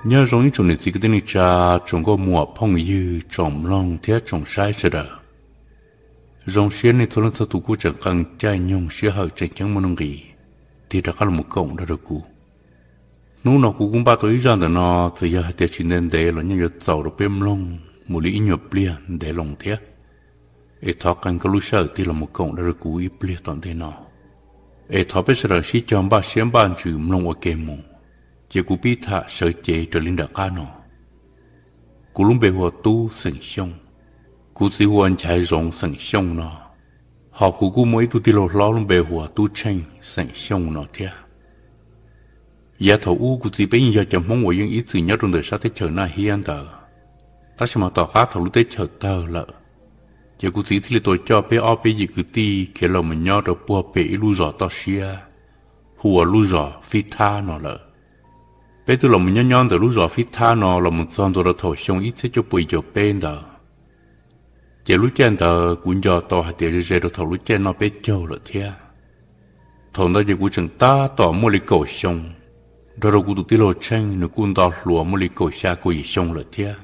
Nyob zoo ib tsoom niam txiv kwv tij neej tsa, tsoom nkauj muam phooj ywg, tsoom mloog thiab tsoom saib sawv daws. Zoo siab nej txhua leej txhua tus kuj tseem qee caij nyoog sij hawm tseem ceeb muaj nuj nqis tig rov qab los mus koom nrog rau kuv. Hnub no kuv kuj npaj tau ib zaj ntawm no, txawm yog hais tias tsis ntev ntev los yeej yuav txaus rau peb mloog mus li ib nyuag pliag ntev loo thiab. Es thov qee koj lub sij hawm tig los mus koom nrog rau kuv ib pliag tom ntej no. Es thov peb sawv daws sib cog npaj siab npaj ntsws mloog ua ke mus, ces kuv pib tham sawv cev raws li nram qab no. Kuv lub npe hu ua Tub xeem Xyooj, kuv txiv hu ua Nchaiv Zoov xeem Xyooj no, ho kuv kuj muaj ib tug tij laug hlob lub npe hu ua Tub Tsheej xeem Xyooj no thiab. Yav thaum ub kuv txiv peb yeej yog cov Hmoob uas yeej ib txwm nyob rau ntawm sab teb chaws Naj Hiab ntawd, tab sis mas tom qab thaum lub teb chaws tawg lawm, ces kuv txiv thiaj li tau coj peb ob peb yim kwv tij khiav los mus nyob rau puag pem ib lub zos toj siab hu ua lub zos Fib Thab no lawm. Peb twb los mus nyob nyob ntawm lub zos Fib Thab no los mus txog ntua rau thaum xyoo ib txhiab cuaj puas yim caum peb ntawd. Ces lub caij ntawd kuv nco tau hais tias ze ze rau thaum lub caij noj peb caug lawm thiab. Thaum ntawd ces kuv tseem tab tom muaj li kaum xyoo, nrog rau kuv tus tij laug Tsheej nws kuj nto hluas muaj li kaum xya kaum yim xyoo lawm thiab.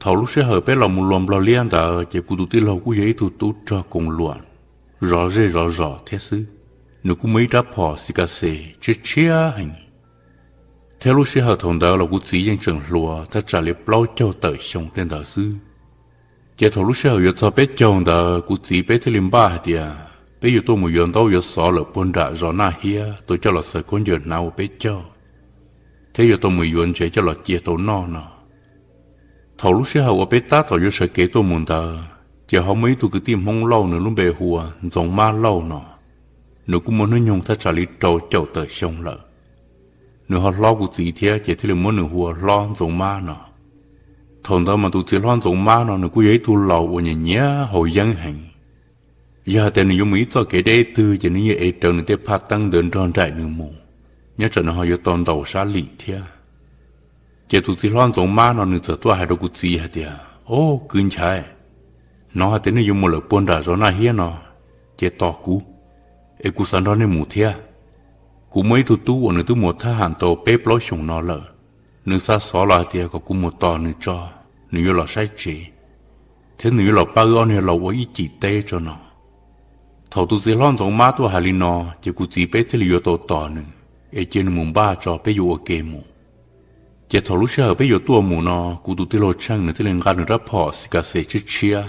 Thaum lub sij hawm peb los mus luas Nplog liab ntawd ces kuv tus tij laug kuj yog ib tug tub rog koos luam zov zej zov zos thiab xwb. Nws kuj muaj ib rab phom xi kas xes tshiab tshiab heev, thiab lub sij hawm thaum ntawd los kuv txiv yeej tseem hluas thaj tsam li plaub caug tawm xyoo tej ntawd xwb. Ces thaum lub sij hawm yuav txog peb caug ntawd kuv txiv peb thiaj li npaj hais tias peb yuav tuaj mus yuav ntaub yuav xov lawm puag nram zos Naj Hiab tuaj coj los xaws khaub ncaws hnav ua peb caug, thiab yuav tau mus yuav ntsev coj los cia tau noj no. Thaum lub sij hawm uas peb tab tom yuav sawv kev tuaj mus ntawd, ces ho muaj ib tug kwv tij Hmoob Lauj nws lub npe hu ua Ntxoov Mab Lauj no. Nws kuj muaj hnub nyoog thaj tsam li rau caum tawm xyoo lawm. Nws ho hlob kuv txiv thiab ces thiaj li muab nws hu ua Hlob Ntxoov Mab no. Thaum ntawd mas tus txiv hlob Ntxoov Mab no nws kuj yog ib tug laus uas nyiam nyiam haus yeeb heev. Yog hais tias nws yuav mus ib txoj kev deb twg ces nws yeej ev rawv nws tej phaj teeb ntawd nrog nraim nws mus, nyob tsam nws ho yuav tau ntaus sab lim thiab. Ces tus txiv hlob Ntxoov Mab no nws txawm tuaj hais rau kuv txiv hais tias, Au, kwv Nchaiv, hnov hais tias nej yuav mus lawm puag nram zos Naj Hiab no, ces tos kuv, es kuv xav nrog nej mus thiab. Kuv muaj ib tug tub uas nws twb mus thab ham tau peb plaub xyoos no lawm, nws xa xov los hais tias kom kuv mus tos nws tso, nws yuav los saib tsev, thiab nws yuav los pab wb ob niag laus ua ib cim teb tso no. Thaum tus txiv hlob Ntxoov Mab tuaj hais li no ces kuv txiv peb thiaj li yuav tau tos nws, es cia nws mus npaj tso peb yuav ua ke mus. Ces thaum lub sij hawm peb yuav tuaj mus no kuv tus tij laug Tsheej nws thiaj li nqa nws rab phom xi kas xes tshiab tshiab,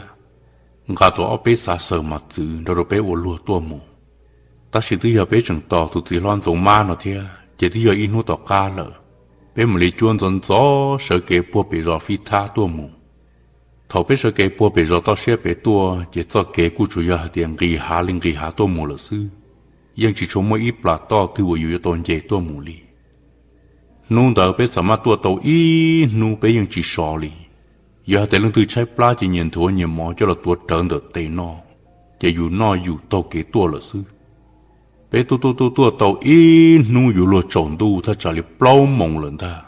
nqa tau ob peb xav xaws mos txwv nrog rau peb ua luag tuaj mus. Tab sis twb yog peb tseem tos tus txiv hlob Ntxoov Mab no thiab ces twb yog ib hnub tom qab lawm, peb mam li cuab ntxov ntxov sawv kev puag pem zos Fib Thab tuaj mus. Thaum peb sawv kev puag pem zos toj siab pem tuaj ces txoj kev kuj tsuas yog hais tias nqis hav li nqis hav tuaj mus lawm xwb, yeej tsis tshua muaj ib plas toj twg uas yus yuav tau nce tuaj mus li. Hnub ntawd peb xam maj tuaj tau ib hnub peb yeej tsis sov li. Yog hais tias leej twg tshaib plab ces nyias nthuav nyias mov coj los tuav rawv ntawm tes noj, ces yus noj yus taug kev tuaj lawm xwb. Peb tuaj tuaj tuaj tuaj tau ib hnub yuav luag tsaus ntuj thaj tsam li plaub moos lawm ntag,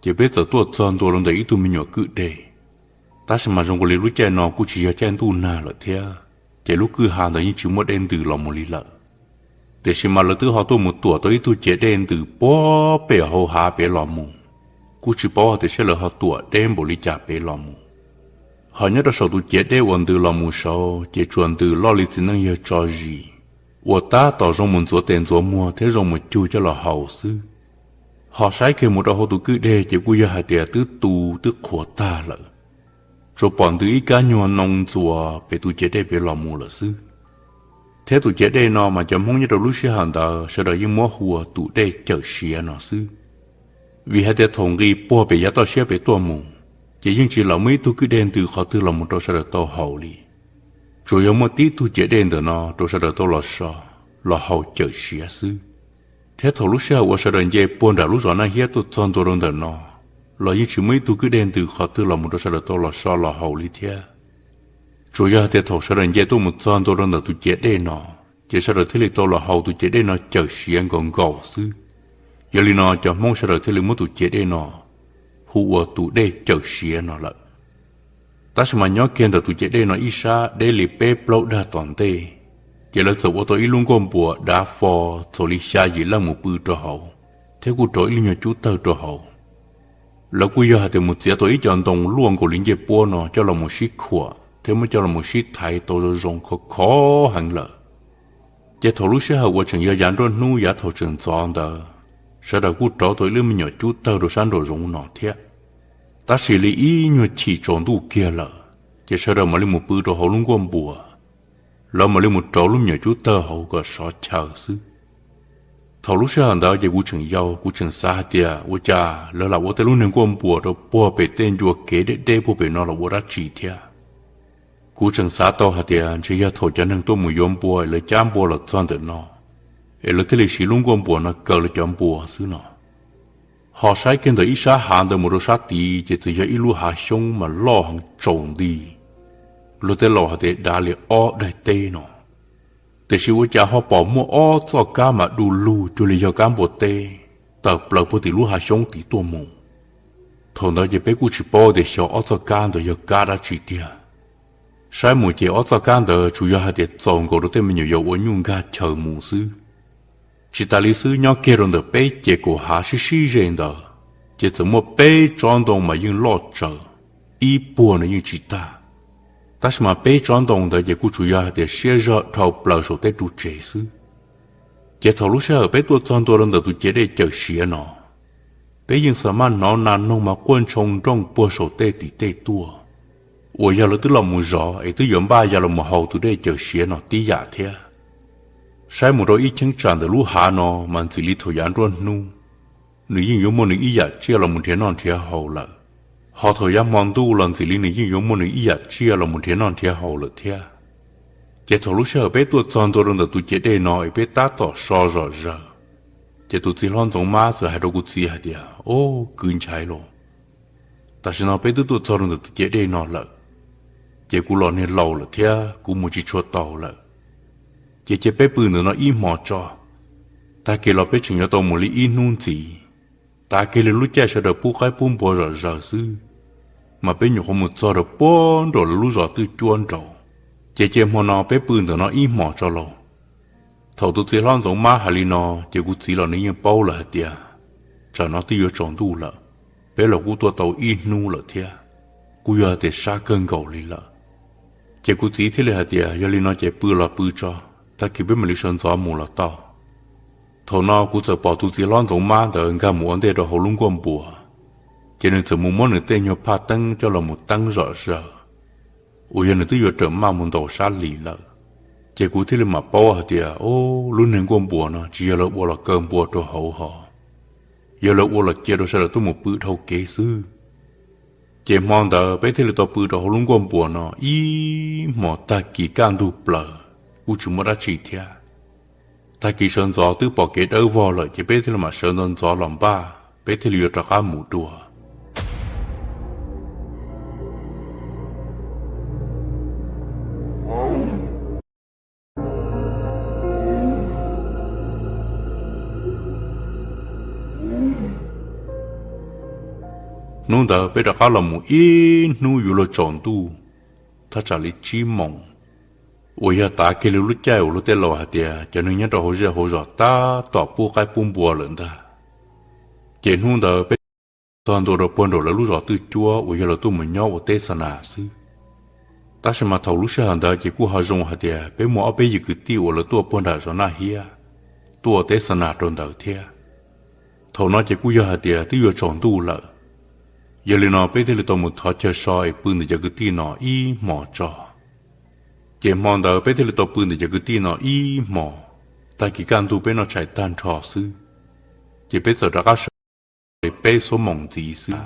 ces peb txawm tuaj txog ntua rau ntawm ib tug me nyuam kwj deg. Tab sis mas zoo nkaus li lub caij no kuj tsis yog caij ntuj nag lawm thiab, ces lub kwj ha ntawd yeej tsis muaj dej ntws los mus li lawm. Tiam sis mas lawv twb ho tuaj mus tuam tau ib tug ciav dej ntws puag pem hauv hav pem los mus, kuj tsis paub hais tias seb lawv ho tuam deb npaum li cas pem los mus. Ho nyob rau saum tus ciav dej uas ntws los mus saud ces tsuas ntws loj li txiv neej yawg tso zis, uas tab tom zoo mus ntxuav tes ntxuav muag thiab zoo mus cug coj los haus xwb. Ho saib kiag mus rau hauv tus kwj deg ces kuj yog hais tias twb tu twb qhuav tag lawm, tsuas pom ntws ib kab nyuag noo ntxuas pem tus ciav dej pem los mus lawm xwb. Thiab tus ciav dej no mas cov Hmoob nyob rau lub sij hawm ntawd sawv daws yeej muab hu ua tus dej Cawm Siav no xwb. Vim hais tias thaum nqis puag pem yav toj siab pem tuaj mus, ces yeej tsis lam muaj ib tug kwj dej ntws qhov twg los mus rau sawv daws tau haus li. Tsuas yog muaj tib tug ciav dej ntawm no rau sawv daws tau los so, los haus Cawm Siav xwb. Thiab thaum lub sij hawm uas sawv daws nce puag nram lub zos Naj Hiab tuaj txog ntua rau ntawm no, los yeej tsis muaj ib tug kwj dej ntws qhov twg los mus rau sawv daws tau los so los haus li thiab. Tsuas yog hais tias thaum sawv daws nce tuaj mus txog ntua rau ntawm tus ciav dej no, ces sawv daws thiaj li tau los haus tus ciav dej no Cawm Siav nkaus nkaus xwb. Yog li no cov Hmoob sawv daws thiaj li muab tus ciav dej no hu ua tus dej Cawm Siav no lawm. Tab sis mas nyob kiag ntawm tus ciav dej no ib sab deb li peb plaub dag tom ntej, ces lawv txawm ua tau ib lub nkuaj npuas dav fo txaus li xya yim leej mus pw rau hauv, thiab kuj rau ib lub nyuag cub tawg rau hauv. Lawv kuj yog hais tias mus txiav tau ib co ntoo luaj nkaus li ncej puab no coj los mus sib khuam thiab muab coj los mus sib thaiv tau zoo zoo khov khov heev lawm. Ces thaum lub sij hawm uas tseem yog yav nruab hnub yav thaum tseem ntxov ntawd, sawv daws kuj rauv tau ib lub me nyuam cub tawg rau sab nraum zoov no thiab. Tab sis li ib nyuag chim tsaus ntuj kiag lawm, ces sawv daws mam li mus pw rau hauv lub nkuaj npuas. Lawv mam li mus rauv lub me nyuam cub tawg hauv kom sov chaw xwb. Thaum lub sij hawm ntawd ces kuv tseem yau, kuv tseem xav hais tias ua cas lawv lam ua tej lub niag nkuaj npuas rau puag pem tej ncua kev deb deb puag pem no los ua dab tsi thiab. Kuv tseem xav tau hais tias ntshe yog thaum cov neeg tuaj mus yuav npua es lawv cab npua los txog ntawm no, es lawv thiaj li siv lub nkuaj npuas no kaw lawv cov npua xwb no. Ho saib kiag ntawm ib sab hav ntawd mus rau sab tid ces txawm yog ib lub hav xyoob mas loj heev tsaus nti. Luag tej laus hais tias dav li ob daim teb no. Tiam sis ua cas ho pom muaj ob txoj kab mas du lug cuag li yog kab npua teb tawm plaws puag tim lub hav xyoob tid tuaj mus. Thaum ntawd ces peb kuj tsis paub tias xyov ob txoj kab ntawd yog kab dab tsi tiag. Saib mus ces ob txoj kab ntawd tsuas yog hais tias txaus nkaus rau tej me nyuam yaus ua nyuj nkag chaw mus xwb. Tsis tas li xwb, nyob kiag rau ntawm peb ces kaum hav sib sib ze ntawd, ces txawm muaj peb tsob ntoo mas yeej loj tsawv, ib puag no yeej tsis tag. Tab sis mas peb tsob ntoo ntawd ces kuj tsuas yog hais tias siab zog dhau plaws saum tej ru tsev xwb. Ces thaum lub sij hawm peb tuaj txog ntua rau ntawm tus ciav dej cawm siav no, peb yeej xa maj hnov nas noog mas quaj ntshoo nrooj puag saum tej tim tej tuaj, uas yog lawv twb los mus zov es twb yuav npaj ya los mus haus tus dej cawm siav no tib yam thiab. Saib mus rau ib cheeb tsam ntawm lub hav no mas ntxim li thaum yav nruab hnub, nws yeej yuav muaj nws ib yam tsiaj los mus nrhiav noj nrhiav haus lawm. Ho thaum yav hmo ntuj los ntxim li nws yeej yuav muaj nws ib yam tsiaj los mus nrhiav noj nrhiav haus lawm thiab. Ces thaum lub sij hawm peb tuaj txog ntua rau ntawm tus ciav dej no es peb tab tom so zom zaws, ces tus txiv hlob Ntxoov Mab txawm hais rau kuv txiv hais tias, Au, kwv Nchaiv lauj, tam sim no peb twb tuaj txog rau ntawm tus ciav dej no lawm, ces kuv los niag laus lawm thiab kuv mus tsis tshua tau lawm. Ces cia peb pw ntawm no ib hmos tso, tag kis los peb tseem yuav tau mus li ib hnub ntxiv. Tav kiag li lub caij sawv daws pub qaib pub npua zom zaws xwb, mas peb nyuam qhuav mus txog rau puag nraum lawv lub zos twj cuab nraud. Ces cia hmo no peb pw ntawm no ib hmos tso lauj. Thaum tus txiv hlob Ntxoov Mab hais li no, ces kuv txiv los nws yeej paub lawm hais tias tsam no twb yuav tsaus ntuj lawm, peb los kuj tuaj tau ib hnub lawm thiab, kuj yog hais tias sab kawg nkaus li lawm. Ces kuv txiv thiaj li hais tias, Yog li no ces pw los pw tso, tag kis peb mam li sawv ntxov mus los tau. Thaum no kuv txawm pom tus txiv hlob Ntxoov Mab ntawd nkag mus ua ntej rau hauv lub nkuaj npuas, ces nws txawm mus muab nws tej nyuag phaj teeb coj los mus teeb zom zaws, uas yog nws twb yuav rawm maj mus ntaus sab lis lawm. Ces kuv thiaj li mam paub hais tias, Au, lub niag nkuaj npuas no tsis yog lawv ua los kaw npua rau hauv hos, yog lawv ua los cia rau sawv daws tuaj mus pw dhau kev xwb. Ces hmo ntawd peb thiaj li tau pw rau hauv lub nkuaj npuas no ib hmos tag kis kaj ntug plaws, kuj tsis muaj dab tsi thiab. Tag kis sawv ntxov twb pom kev dawb vog lawm, ces peb thiaj li mam sawv ntxov ntxov los npaj, peb thiaj li yuav rov qab mus dua. Hnub ntawd peb rov qab los mus ib hnub yuav luag tsaus ntuj, thaj tsam li tsib moos, uas yog tav kiag li lub caij uas luag tej laus hais tias cov neeg nyob rau hauv zej hauv zos tab tom pub qaib pub npua lawm ntag. Ces hnub ntawd peb txog ntua rau puag nraum lawv lub zos twj cuab uas yog lawv tuaj mus nyob ua teb xa nas xwb. Tab sis mas thaum lub sij hawm ntawd ces kuj ho zoo hais tias peb muaj ob peb yim kwv tij uas lawv tuaj puag nram zos Naj Hiab tuaj ua teb xa nas rau ntawd thiab. Thaum no ces kuj yog hais tias twb yuav tsaus ntuj lawm. Yog li no peb thiaj li tau mus thov chaw so es pw ntawm cov kwv tij no ib hmos tso. Ces hmo ntawd peb thiaj li tau pw ntawm cov kwv tij no ib hmos, tag kis kaj ntug peb noj tshais tag nrho xwb, ces peb txawm rov qab sawv li peb xuab moos ntxiv xwb,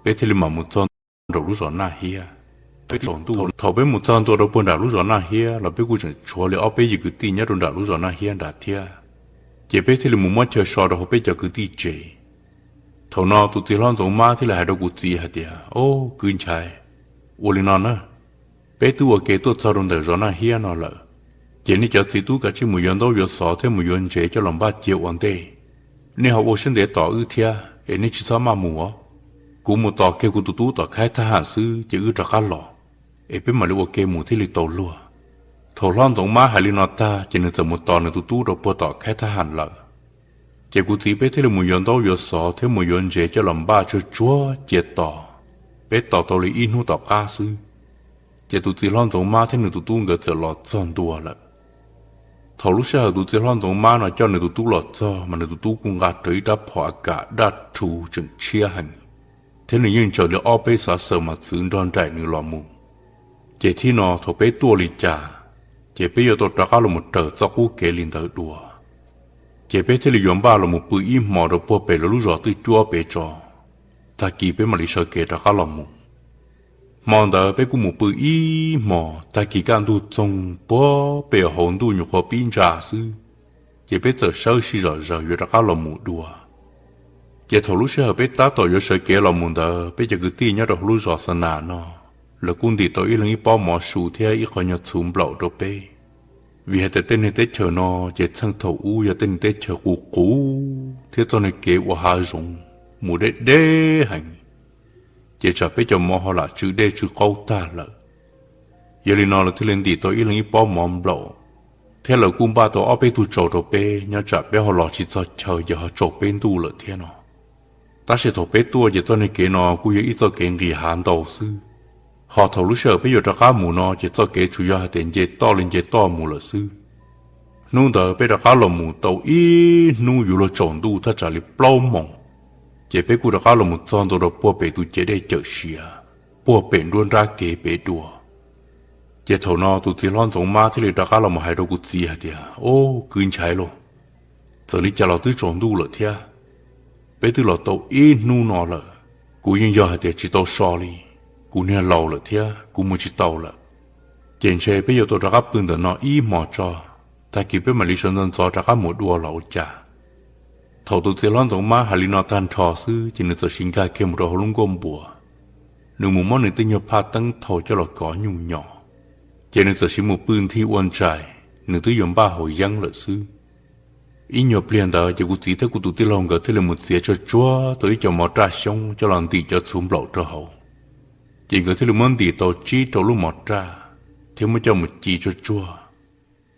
peb thiaj li mam mus txog ntua nraum lub zos Naj Hiab. Peb tsaus ntuj, thaum peb mus txog ntua rau puag nram lub zos Naj Hiab los peb kuj tseem tshuav li ob peb yim kwv tij nyob rau nram lub zos Naj Hiab nrad thiab, ces peb thiaj li mus muab chaw so rau hauv peb cov kwv tij tsev. Thaum no tus txiv hlob Ntxoov Mab thiaj li hais rau kuv txiv hais tias, Au, kwv Nchaiv, ua li no na, peb twb ua ke tuaj txog rau ntawm zos Naj Hiab no lawm, ces nej cov txiv tub kav tsij mus yuav ntaub yuav xov thiab mus yuav ntsev coj los npaj cia ua ntej. Nej ho ua siab ntev tos wb thiab es nej tsis txhob maj mus os. Kuv mus tos kiag kuv tus tub tom khaib thab ham xwb ces wb rov qab los, es peb mam li ua ke mus thiaj li tau luag. Thaum hlob Ntxoov Mab hais li no tag ces nws txawm mus tos nws tus tub rau puag tom khaib thab ham lawm. Ces kuv txiv peb thiaj li mus yuav ntaub yuav xov thiab mus yuav ntsev coj los npaj tsuag tsuag cia tos. Peb tos tau li ib hnub tom qab xwb, ces tus txiv hlob Ntxoov Mab thiab nws tus tub nkawd txawm los txog ntua lawm. Thaum lub sij hawm tus txiv hlob Ntxoov Mab no coj nws tus tub los txog mas nws tus tub kuj nqa rawv ib rab phom a kam daj rhuv tseem tshiab heev, thiab nws yeej ntsaws li ob peb xav xaws mas txwv nrog nraim nws los mus. Ces thib no thaum peb tuaj li cas, ces peb yuav tau rov qab los mus raws txoj qub kev li ntawd dua. Ces peb thiaj li yuav npaj los mus pw ib hmos rau puag pem lawv lub zos twj cuab pem tso, tag kis peb mam li sawv kev rov qab los mus. Hmo ntawd peb kuj mus pw ib hmos, tag kis kaj ntug txoog puag pem hauv ntuj nyuam qhuav pib ntsa xwb, ces peb txawm sawv sij zom zaws yuav rov qab los mus dua. Ces thaum lub sij hawm peb tab tom yuav sawv kev los mus ntawd, peb cov kwv tij nyob rau hauv lub zos Xa Nas no, lawv kuj ntim tau ib leeg ib pob mov su thiab ib qho nyuag txhuv nplaum rau peb. Vim hais tias tej niag teb chaws no ces txheej thaum ub yog tej niag teb chaws qus qus thiab txoj niag kev ua hav zoov mus deb deb heev, ces tsam peb cov mov ho lam tsw dej tsw qaub tag lawm. Yog li no lawv thiaj li ntim tau ib leeg ib pob mov nplaum, thiab lawv kuj npaj tau ob peb tug tsaus rau peb nyob tsam peb ho los tsis txog chaw ces ho tsaus peb ntuj lawm thiab no. Tab sis thaum peb tuaj ces txoj niag kev no kuj yog ib txoj kev nqis hav ntau xwb, ho thaum lub sij hawm peb yuav rov qab mus no ces txoj kev tsuas yog hais tias nce toj li nce toj mus lawm xwb. Hnub ntawd peb rov qab los mus tau ib hnub yuav luag tsaus ntuj thaj tsam li plaub moos, ces peb kuj rov qab los mus txog ntua rau puag pem tus ciav dej cawm siav, puag pem nruab nrab kev pem dua. Ces thaum no tus txiv hlob Ntxoov Mab thiaj li rov qab los mus hais rau kuv txiv hais tias, Au, kwv Nchaiv lauj, txawm li cas los twb tsaus ntuj lawm thiab. Peb twb los tau ib hnub no lawm, kuv yeej yog hais tias tsis tau so li, kuv niag laus lawm thiab kuv mus tsis tau lawm. Ces ntshe peb yuav tau rov qab pw ntawm no ib hmos tso, tag kis peb mam li sawv ntxov ntxov rov qab mus dua los ua cas. Thaum tus txiv hlob Ntxoov Mab hais li no tag nrho xwb ces nws txawm sis nkag kiag mus rau hauv lub nkuaj npuas. Nws mus muab nws tej nyuag phaj teeb thau coj los kov nyuj nyos, ces nws txawm sis mus pw nthi ua ntsais, nws twb yuav npaj haus yeeb lawm xwb. Ib nyuag pliag ntawd ces kuv txiv thiab kuv tus tij laug nkawd thiaj li mus txiav tsuag tsuag tau ib co mov raj xyoob coj los ntim cov txhuv nplaum rau hauv. Ces nkawd thiaj li muab ntim tau tsib rau lub mov raj, thiab muab coj mus ci tsuag tsuag.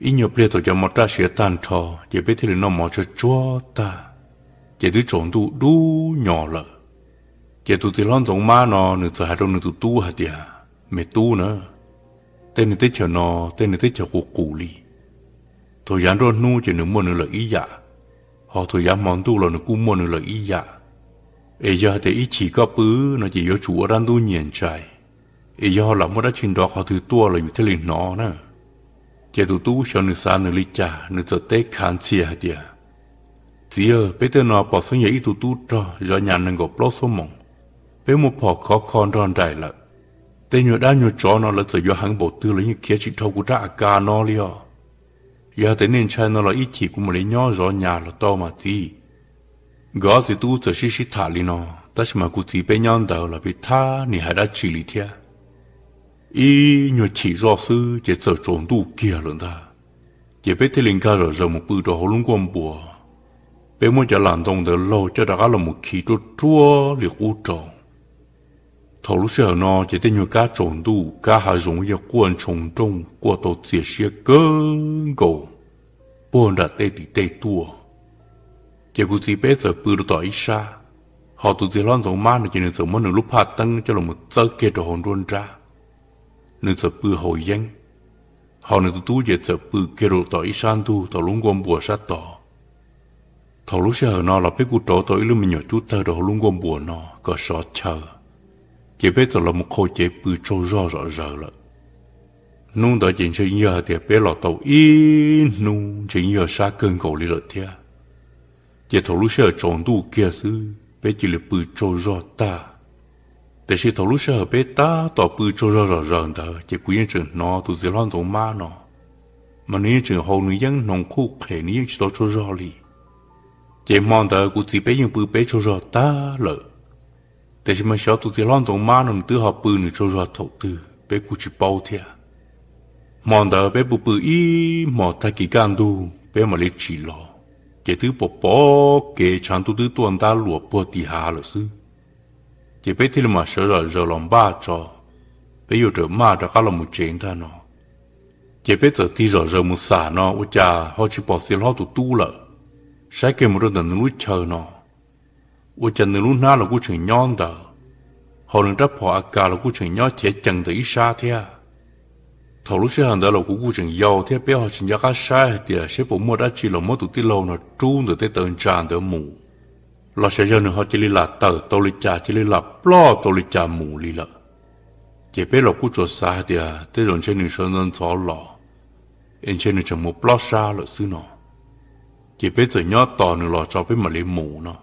Ib nyuag pliag thaum cov mov raj siav tag nrho ces peb thiaj li noj mov tsuag tsuag tag, ces twb tsaus ntuj dub nyos lawm. Ces tus txiv hlob Ntxoov Mab no nws txawm hais rau nws tus tub hais tias, Me tub na, tej niag teb chaws no tej niag teb chaws qus qus li. Thaum yav nruab hnub ces nws muaj nws lawm ib yam, ho thaum yav hmo ntuj los nws kuj muaj nws lawm ib yam. Es yog hais tias ib chim koj pw no ces yuav tsum ua dab ntub nyias ntsais, es yog ho lam muaj dab tsi nrov qhov twg tuaj los yus thiaj li hnov na. Ces tus tub xyov nws xav nws li cas nws txawm teb khav ntxhias hais tias, Txiv, peb tej no pom xeeb yog ib tug tub rog zov nyas nees nkaum plaub xuab moos, peb muaj phom khov kho nrog nraim lawm. Tej nyuag dab nyuag tsov no lawv txawm yuav heev npaum twg los yeej khiav tsis dhau kuv rab A K no li os. Yog hais tias nej ntshai no los ib chim kuv mam li nyob zov nyas los tau mas txiv. Nkawd ob txiv tub txawm sib sib tham li no, tab sis mas kuv txiv peb nyob ntawd los peb thab nim hais dab tsi li thiab. Ib nyuag chim zoj xwb ces txawm tsaus ntuj kiag lawm ntag. Ces peb thiaj li nkag zom zaws mus pw rau hauv lub nkuaj npuas. Peb muab cov lam ntoo ntawd laug coj rov qab los mus khi ruaj ruaj li qub rau. Thaum lub sij hawm no ces tej nyuag kab tsaus ntuj kab hav zoov yeej quaj ntshoo nrooj quaj tau txias siab kawg nkaus puag nram tej tim tej tuaj. Ces kuv txiv peb txawm pw rau tom ib sab, ho tus txiv hlob Ntxoov Mab no ces nws txawm muab nws lub phaj teeb coj los mus txawb kiag rau hauv nruab nrab. Nws txawm pw haus yeeb, ho nws tus tub ces txawm pw kiag rau tom ib sab ntug tom lub nkuaj npuas sab tod. Thaum lub sij hawm no los peb kuj rauv tau ib lub me nyuam cub tawg rau hauv lub nkuaj npuas no kom sov chaw, ces peb txawm los mus qhau cev pw tsaug zog zom zaws lawm. Hnub ntawd ces ntshe yog hais tias peb los tau ib hnub ntshe yeej yog sab kawg nkaus li lawm thiab. Ces thaum lub sij hawm tsaus ntuj kiag xwb peb cia li pw tsaug zog tag. Tiam sis thaum lub sij hawm peb tab tom pw tsaug zog zom zaws ntawd ces kuv yeej tseem hnov tus txiv hlob Ntxoov Mab no, mas nws yeej tseem haus nws yeeb hnoos qhuj qhem nws yeej tsis tau tsaug zog li. Ces hmo ntawd kuv txiv peb yeej pw peb tsaug zog tag lawm. Tiam sis mas xyov tus txiv hlob Ntxoov Mab no nws twb ho pw nws tsaug zog thaum twg peb kuj tsis paub thiab. Hmo ntawd peb pw pw ib hmos tag kis kaj ntug peb mam li tsim los, ces twb pom pom kev tshav ntuj twb tuaj ntab luas puag tim hav lawm xwb. Ces peb thiaj li mam sawv zom zaws los npaj tso, peb yuav rawm maj rov qab los mus tsev ntag no. Ces peb txawm tig zom zaws mus xam no ua cas ho tsis pom txiv hlob tus tub lawm. Saib kiag mus rau ntawm nws lub chaw no, ua cas nws lub hnab los kuj tseem nyob ntawd, ho nws rab phom a kas los kuj tseem nyob chev cees ntawm ib sab thiab. Thaum lub sij hawm ntawd los kuv kuj tseem yau thiab peb ho tsis nco qab saib hais tias seb puas muaj dab tsi los muab tus tij laug no rub ntawm tej taw ntsa ntawd mus, los xyov yog nws ho cia li lam tawm tau li cas, cia li lam ploj tau li cas mus li lawm. Ces peb los kuj tsuas xav hais tias tej zaum ntshe nws sawv ntxov ntxov los, es ntshe nws tseem mus plob sab lawm xwb no. Ces peb txawm nyob tos nws los tso peb mam li mus no.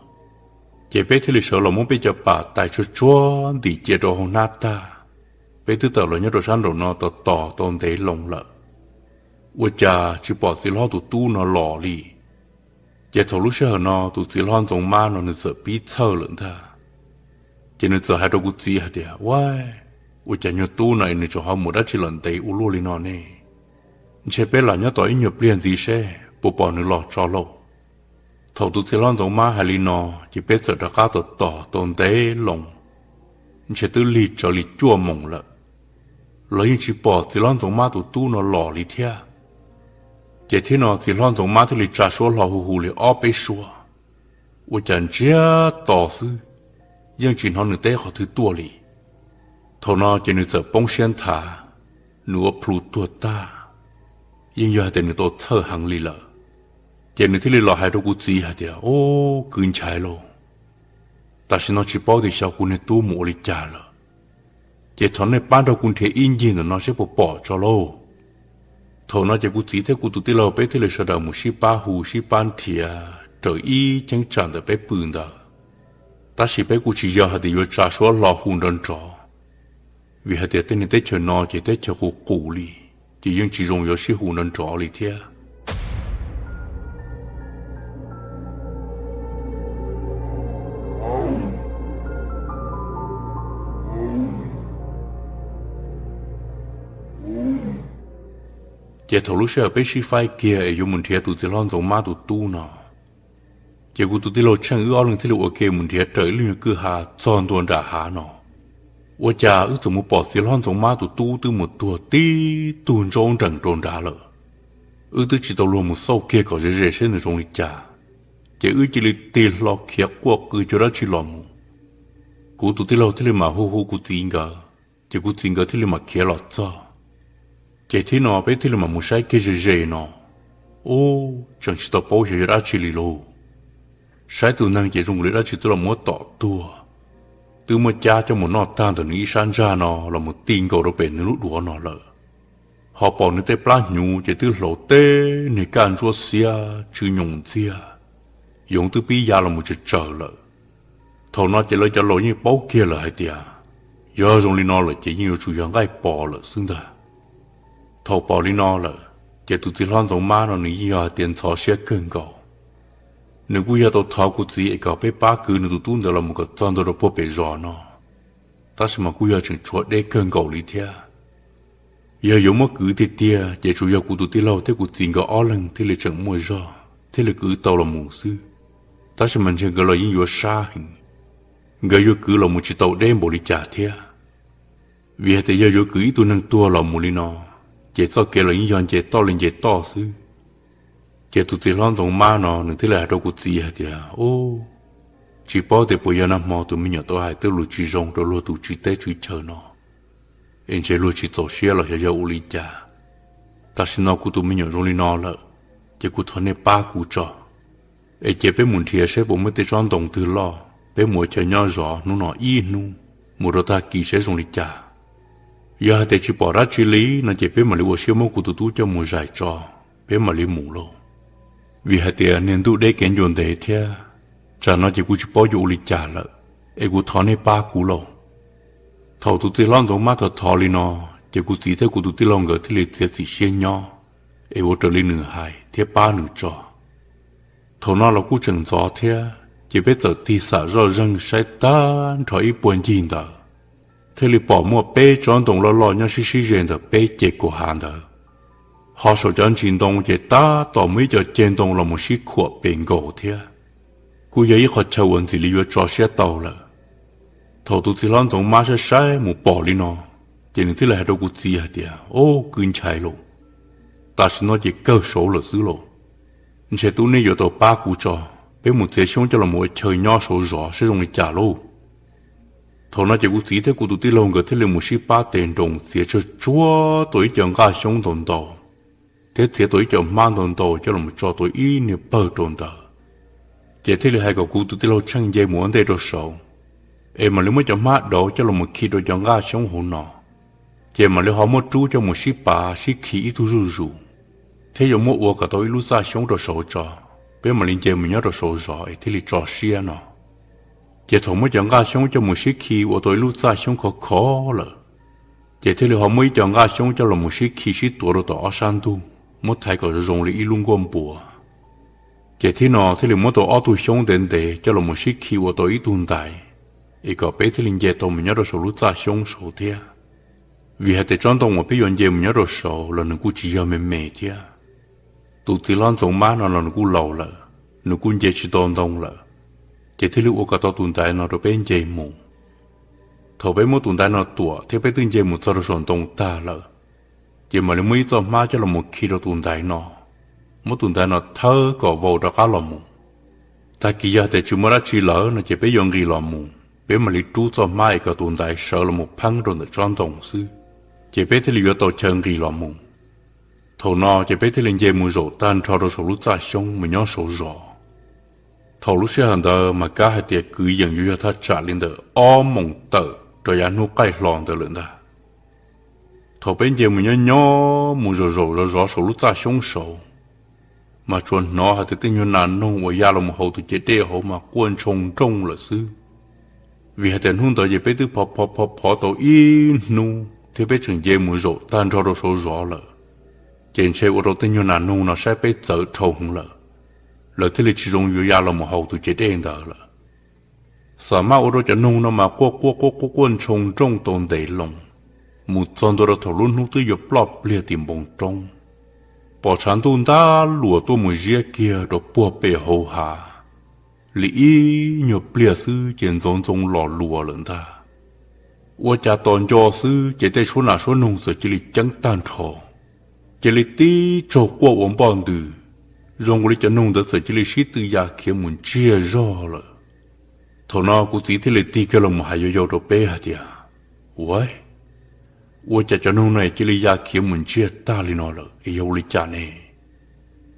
Ces peb thiaj li sawv los muab peb cov pam tais tsuag tsuag ntim cia rau hauv hnab tag, peb twb tawm los nyob rau sab nraum no tos tos tau ntev loo lawm, ua cas tsis pom txiv hlob tus tub no los li. Ces thaum lub sij hawm no tus txiv hlob Ntxoov Mab no nws txawm pib txhawj lawm ntag. Ces nws txawm hais rau kuv txiv hais tias, Ua, ua cas nyuag tub no es nws tseem ho mus dab tsi lawm ntev ua luaj li no ne? Ntshe peb lam nyob tos ib nyuag pliag ntxiv seb puas pom nws los tso lauj. Thaum tus txiv hlob Ntxoov Mab hais li no, ces peb txawm rov qab tos tos tau ntev loo, ntshe twb lig tsawv li cuaj moos lawm, los yeej tsis pom txiv hlob Ntxoov Mab tus tub no los li thiab. Ces thiab no txiv hlob Ntxoov Mab thiaj li tsa suab hlo hu hu li ob peb suab, ua cas ntsiag to xwb, yeej tsis hnov nws teb qhov twg tuaj li. Thaum no ces nws txawm poob siab nthav, nws ua plhu tuag tag, yeej yog hais tias nws tau txhawj heev li lawm. Ces nws thiaj li los hais rau kuv txiv hais tias, Ub, kwv Nchaiv lauj, tam sim no tsis paub tias xyov kuv niag tub mus ua li cas lawm. Ces thov nej pab nrog kuv nrhiav ib ncig ntawm no seb puas pom tso lauj. Thaum no ces kuv txiv thiab kuv tus tij laug peb thiaj li sawv daws mus sib pab hu sib pab nrhiav raws ib cheeb tsam ntawm peb pw ntawd. Tab sis peb kuj tsis yog hais tias yuav tsa suab hlo hu nrov nrov, vim hais tias tej niag teb chaws no ces teb chaws qus qus li, ces yeej tsis zoo yuav sib hu nrov nrov li thiab. Ces thaum lub sij hawm peb sib faib kiag es yuav mus nrhiav tus txiv hlob Ntxoov Mab tus tub no, ces kuv tus tij laug Tsheej wb ob leeg thiaj li ua ke mus nrhiav raws ib lub nyuag kwj ha txog ntua nram hav no. Ua cas wb txawm mus pom txiv hlob Ntxoov Mab tus tub twb mus tuag tib tug ntsaub nrees rau nrad lawm. Wb twb tsis tau luag mus xauj kiag kom ze ze seb nws zoo li cas, ces wb cia li tig hlo khiav quaj qw cuag dab tsi los mus. Kuv tus tij laug thiaj li mam hu hu kuv txiv nkawd, ces kuv txiv nkawd thiaj li mam khiav los txog. Ces thiab no peb thiaj li mam mus saib kiag ze ze no, ub, tseem tsis tau paub xyov yog dab tsi li lauj. Saib tus neeg ces zoo li dab tsi twb los muab tom tuag, twb muab cab coj mus noj tag ntawm nws ib sab ntsag no los mus ti nkaus rau pem nws lub duav no lawm. Ho pom nws tej plab hnyuv ces twb hlauv teb niag kaj ntsuab xiab tsw nyoos ntxiag, yoov twb pib ya los mus tsawg tsawg lawm. Thaum no ces lawv cov laus yeej paub kiag lawm hais tias yog zoo li no lawm ces yeej yuav tsum yog nqaij pos lawm xwb ntag. Thaum pom li no lawm, ces tus txiv hlob Ntxoov Mab no nws yeej yog hais tias ntxhov siab kawg nkaus. Nws kuj yog tau thov kuv txiv es kom peb pab kwv nws tus tub ntawd los mus kom txog ntua rau puag pem zos no, tab sis mas kuj yog tseem tshuav deb kawg nkaus li thiab. Yog yuav muab kwv tiag tiag ces tsuas yog kuv tus tij laug thiab kuv txiv nkawd ob leeg thiaj li tseem muaj zog thiaj li kwv tau los mus xwb. Tab sis mas ntshe nkawd los yeej yuav sab heev, nkawd yuav kwv los mus tsis tau deb npaum li cas thiab. Vim hais tias yog yuav kwv ib tug neeg tuag los mus li no, ces txoj kev los yeej yog nce toj li nce toj xwb. Ces tus txiv hlob Ntxoov Mab no nws thiaj li hais rau kuv txiv hais tias, Ub, tsis paub tias puas yog nag hmo tus me nyuam tau hais tej lus tsis zoo rau luag tus tswv teb tswv chaw no, es ntshe luag tsis txaus siab los xyov yog ua li cas. Tam sim no kuv tus me nyuam zoo li no lawm, ces kuv thov nej pab kuv tso, es cia peb mus nrhiav saib puas muaj tej tsob ntoo twg loj, peb mus ua chaw nyob zov hnub no ib hnub, mus rau tag kis saib zoo li cas. Yog hais tias tsis pom dab tsi li no ces peb mam li ua siab muab kuv tus tub coj mus zais tso, peb mam li mus lauj. Vim hais tias niag ntuj deb kev ncua ntev thiab, tsam no ces kuv tsis paub yuav ua li cas lawm, es kuv thov nej pab kuv lauj. Thaum tus txiv hlob Ntxoov Mab thov thov li no, ces kuv txiv thiab kuv tus tij laug nkawd thiaj li txiav txim siab nyob, es ua raws li nws hais thiab pab nws tso. Thaum no los kuj tseem ntxov thiab, ces peb txawm tig xam zoj zeeg saib tag nrho ib puag ncig ntawd, thiaj li pom muaj peb tsob ntoo loj loj nyob sib sib ze ntawm peb ce kaum hav ntawd. Ho saum cov ntsis ntoo ces tab tom muaj ib co ceg ntoo los mus sib khuam pes nkaus thiab. Kuj yog ib qho chaw uas ntxim li yuav tso siab tau lawm. Thaum tus txiv hlob Ntxoov Mab saib saib mus pom li no, ces nws thiaj li hais rau kuv txiv hais tias, Ub, kwv Nchaiv lauj, tam sim no ces kawg saud lawm xwb lauj. Ntshe tub nej yuav tau pab kuv tso, peb mus txiav xyoob coj los ua chaw nyob saud zov saib zoo li cas lauj. Thaum no ces kuv txiv thiab kuv tus tij laug nkawd thiaj li mus sib pab tes nroos txiav tshuaj tau ib co nqaj xyoob ntau ntau, thiab txiav tau ib co hmab ntau ntau coj los tso tau ib niag pawg rau ntawd. Ces thiaj li hais kom kuv tus tij laug Tsheej nce mus ua ntej rau saud, es mam li muab cov hmab dauv coj los khi rau cov nqaj xyoob hauv no, ces mam li ho muab rub coj mus sib pav sib khi ib tug zuj zus, thiab yuav muab ua kom tau ib lub txaj xyoob rau saud tso, peb mam li nce mus nyob rau saud zov es thiaj li tso siab no. Ces thaum muab cov nqaj xyoob coj mus sib khi ua tau ib lub txaj xyoob khov khov lawm, ces thiaj li ho muab ib co nqaj xyoob coj los mus sib khi sib tuav rau tom ob sab ntug, muab thaiv kom zoo li ib lub nkuaj npua. Ces thib no thiaj li muab tau ob tug xyoob ntev ntev coj los mus sib khi ua tau ib tug ntaiv, es kom peb thiaj li nce tau mus nyob rau saum lub txaj xyoob saud thiab. Vim hais tias tsob ntoo uas peb yuav nce mus nyob rau saud los nws kuj tsis yog me me thiab. Tus txiv hlob Ntxoov Mab no los nws kuj laus lawm, nws kuj nce tsis tau ntoo lawm, ces thiaj li ua kom tau tus ntaiv no rau peb nce mus. Thaum peb muab tus ntaiv no tuam thiab peb twb nce mus txog rau saum ntoo tag lawm, ces mam li muab ib txoj hmab coj los mus khi rau tus ntaiv no, muab tus ntaiv no thawb kom vau rov qab los mus. Tag kis yog hais tias tsis muaj dab tsi lawm no ces peb yuav nqis los mus, peb mam li rub txoj hmab es kom tus ntaiv sawv los mus pheeb rau ntawm tsob ntoo xwb, ces peb thiaj li yuav tau chaw nqis los mus. Thaum no ces peb thiaj li nce mus zaum tag nrho rau saum lub txaj xyoob mus nyob saud zov. Thaum lub sij hawm ntawd mas kav hais tias kwv yees yuav yog thaj tsam li ntawm ob moos tawm rau yav hnub qaij hlo ntawd lawm ntag. Thaum peb nce mus nyob nyob mus zaum zaum zov zov saum lub txaj xyoob saud, mas tsuas hnov hais tias tej nyuag nas noog uas ya los mus haus tus ciav dej hauv mas quaj ntshoo nrooj lawm xwb. Vim hais tias hnub ntawd ces peb twb phov phov phov phov tau ib hnub thiab peb tseem nce mus zaum tag nrho rau saud zov lawm, ces ntshe ua rau tej nyuag nas noog no saib peb txawv dhau heev lawm, lawv thiaj li tsis zoo yuav ya los mus haus tus ciav dej ntawd lawm. Xam maj ua rau cov noog no mas quaj quaj quaj quaj quaj ntshoo nrooj tau ntev loo, mus txog ntua rau thaum lub hnub twb yuav ploj pliag tim npoo roob, pom tshav ntuj ntab luas tuaj mus ziab kiag rau puag pem hauv hav li ib nyuag pliag xwb ces ntxoov ntxoo los luas lawm ntag. Ua cas tos nco xwb ces tej suab nas suab noog txawm cia li ceeb tag nrho, cia li tib tsaug quaj ua npoj ntws, zoo nkaus li cov noog ntawd txawm cia li sib tw ya khiav mus ntsiag zog lawm. Thaum no kuv txiv thiaj li tig kiag los mus hais yau yau rau peb hais tias, Ua, ua cas cov noog no cia li ya khiav mus ntsiag tag li no lawm es yog ua li cas ne?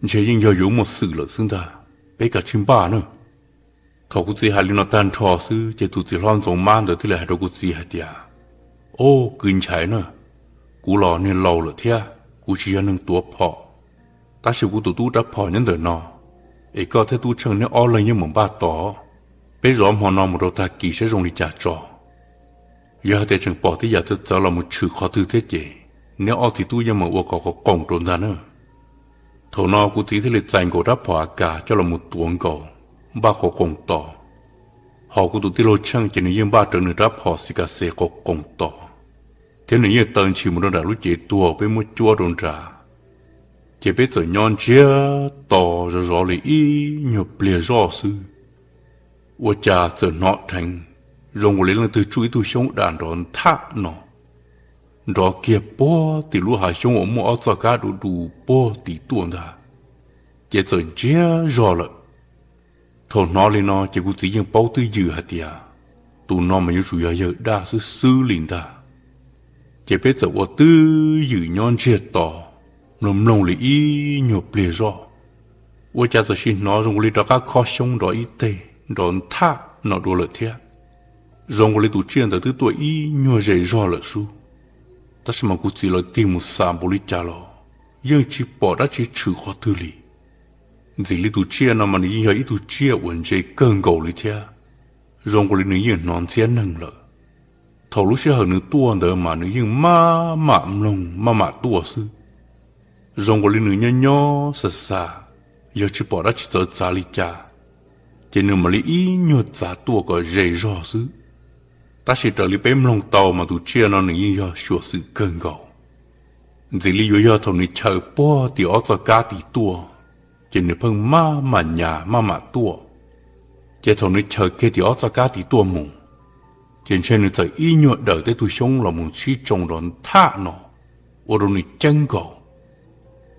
Ntshe yeej yog yuav muaj xwm lawm xwb ntag, peb kav tsij npaj na. Thaum kuv txiv hais li no tag nrho xwb ces tus txiv hlob Ntxoov Mab ntawd thiaj li hais rau kuv txiv hais tias, Au, kwv Nchaiv na, kuv los niag laus lawm thiab kuv tsis yog neeg tuav phom, tab sis kuv tus tub rab phom nyob ntawm no, es koj thiab tub Tsheej neb ob leeg yeej mus npaj tos, peb zov hmo no mus rau tag kis saib zoo li cas tso. Yog hais tias tseem pom tej yam txawv txawv los mus tshwm qhov twg thiab ces neb ob txiv tub yeej mam ua kom qoos qoos rau ntag na. Thaum no kuv txiv thiaj li txais nkaus rab phom A Kas coj los mus tuav nkaus, npaj qoos qoos tos. Ho kuv tus tij laug Tsheej ces nws yeej npaj rawv nws rab phom xis kas xes qoos qoos tos, thiab nws yeej taw ntshis mus rau nram lub cev tuag peb muab cuab rau nrad. Ces peb txawm nyob ntsiag to zov zov li ib nyuag pliag zoj xwb, ua cas txawm hnov dheev zoo nkaus li leej twg tsuj ib tug xyoob dam nrov ntham no, nrov kiag puag tim lub hav xyoob uas muaj ob txoj kab du du puag tim tuaj ntag, ces txawm ntsiag zog lawm. Thaum hnov li no ces kuv txiv yeej paub twj ywm hais tias tus no mas yuav tsum yog yawg dab xwb xwb li ntag. Ces peb txawm ua twj ywm nyob ntsiag to, mloog mloog li ib nyuag pliag zoj, ua cas txawm sis hnov zoo nkaus li rov qab khob xyoob nrov ib teg nrov ntham no dua lawm thiab. Zoo nkaus li tus tsiaj ntawd twb tuaj ib nyuag ze zog lawm xwb, tab sis mas kuv txiv lawv tig mus xav npaum li cas los yeej tsis pom dab tsi tshwm qhov twg li. Ntxim li tus tsiaj no mas nws yeej yog ib tug tsiaj uas ntse kawg nkaus li thiab, zoo nkaus li nws yeej hnov ntxhiab neeg lawm. Thaum lub sij hawm nws tuaj ntawd mas nws yeej maj mam mloog maj mam tuaj xwb. Zoo nkaus li nws nyob nyob xav xav, yog tsis pom dab tsi txawv txav li cas, ces nws mam li ib nyuag txav tuaj kom ze zog xwb. Tab sis raws li peb mloog tau mas tus tsiaj no nws yeej yog xyuam xim kawg nkaus. Ntxim li yuav yog thaum nws chaws puag tim ob txoj kab tim tuaj, ces nws pheej maj mam nyas maj mam tuaj. Ces thaum nws chaws kiag tim ob txoj kab tim tuaj mus, ces ntshe nws txawm ib nyuag dawm tej tug xyoob los mus sib tsoo nrov ntham no, ua rau nws ceeb nkaus.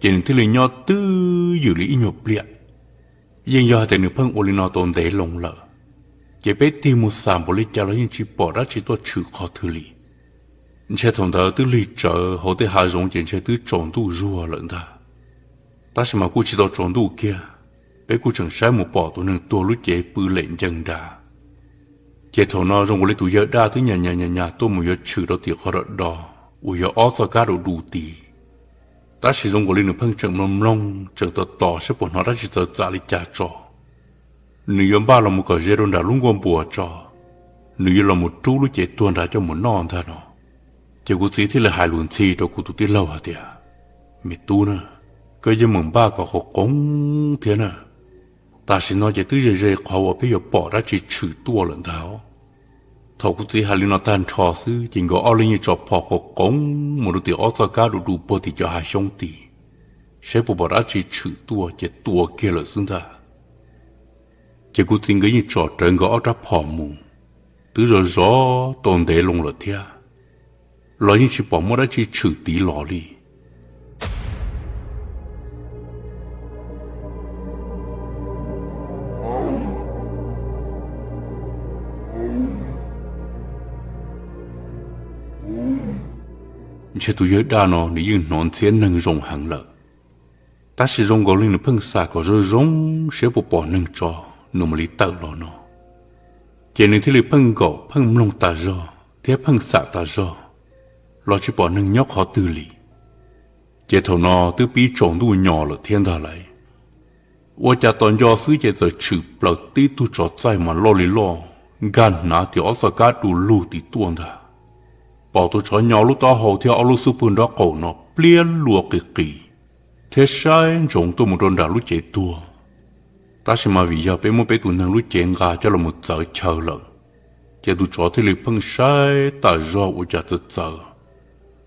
Ces nws thiaj li nyob twj ywm li ib nyuag pliag, Yeej yog hais tias nws pheej ua li no tau ntev loo lawm, ces peb tig mus xam npaum li cas los yeej tsis pom dab tsi tuaj tshwm qhov twg li. Ntshe thaum ntawd twb lig tsawv hauv tej hav zoov ces ntshe twb tsaus ntuj zuag lawm ntag. Tab sis mas kuj tsis tau tsaus ntuj kiag, peb kuj tseem saib mus pom tus neeg tuag lub cev pw lem ncees nrad. Ces thaum no zoo nkaus li tus yawg daj twb nyas nyas nyas nyas tuaj mus yuav tshwm rau tim qhov do do uas yog ob txoj kab du du tid. Tab sis zoo nkaus li nws pheej tseem mloog mloog tseem tos tos saib puas hnov dab tsi txawv txav li cas tso, nws yuav npaj los mus kom ze rau nram lub nkuaj npuas tso, nws yuav los mus rub lub cev tuag nrad coj mus noj ntag no. Ces kuv txiv thiaj li hais lus ntxhi rau kuv tus tij laug hais tias, Me tub na, koj yeej meem npaj kom qhov qoov thiab na. Tam sim no ces twb ze ze qhov uas peb yuav pom dab tsi tshwm tuaj lawm ntag. Thaum kuv txiv hais li no tag nrho xwb ces nkawd ob leeg yeej tso phom qhov qoov mus rau tim ob txoj kab du du puag tim cov hav xyoob tid, saib puas pom dab tsi tshwm tuaj ces tua kiag lawm xwb ntag. Ces kuv txiv nkawd yeej tsom rawv nkawd ob rab phom mus, twb zov zov tau ntev loo lawm thiab, los yeej tsis pom muaj dab tsi tshwm tiv los li. Ntshe tus yawg daj no nws yeej hnov ntxhiab neeg zoo heev lawm, tab sis zoo nkaus li nws pheej xam kom zoo zoo saib puas pom neeg tso, nws mam li tawm los no. Ces nws thiaj li pheej nkaum pheej mloog tas zog thiab pheej xam tas zog, los tsis pom neeg nyob qhov twg li. Ces thaum no twb pib tsaus ntuj nyos lawm thiab ntag lauj. Ua cas tos nco xwb ces txawm tshwm plaws tib tug tsov txaij mas loj li loj, nkag hnav tim ob txoj kab du lug tim tuaj ntag. Pom tus tsov nyo lub taub hau thiab ob lub xub pwg nraub qaum no pliab luas qis qis, thiab saib ntsoov tuaj mus rau nram lub cev tuag. Tab sis mas vim yog peb muab peb tus neeg lub cev nqa coj los mus txawv chaw lawm, ces tus tsov thiaj li pheej saib tas zog ua cas txawv txawv,